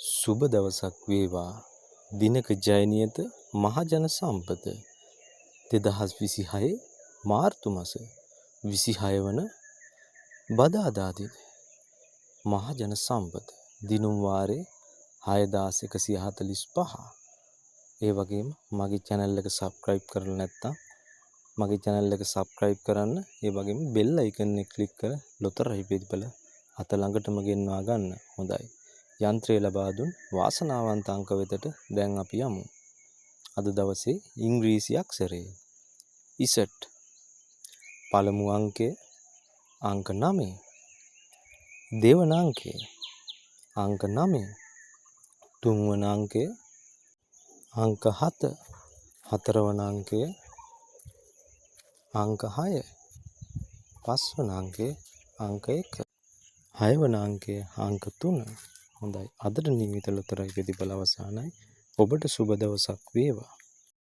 සුබ දවසක් වේවා. දිනක ජය නියත මහජන සම්පත 2026 මාර්තු මස 26 වන බදාදා දින මහජන සම්පත දිනුම් වාරේ 6145. ඒ වගේම මගේ channel එක subscribe කරලා නැත්නම් මගේ channel එක subscribe කරන්න. ඒ වගේම බෙල් අයිකන් එක ක්ලික් කර ලොතරැයි ප්‍රතිඵල අත ළඟටම ගෙන්වා ගන්න. හොඳයි. යන්ත්‍රය ලබා දුන් වාසනාවන්ත අංක වෙතට දැන් අපි යමු. අද දවසේ ඉංග්‍රීසි අක්ෂරය ඉසට්. පළමු අංකය අංක 9. දෙවන අංකය අංක 9. තුන්වන අංකය අංක 7. හතරවන අංකය අංක 6. පස්වන අංකය අංක 1. හයවන අංකය අංක 3. හොඳයි. අදට නියමිත ලොතරැයි ප්‍රතිඵල අවසానයි. ඔබට සුබ දවසක් වේවා.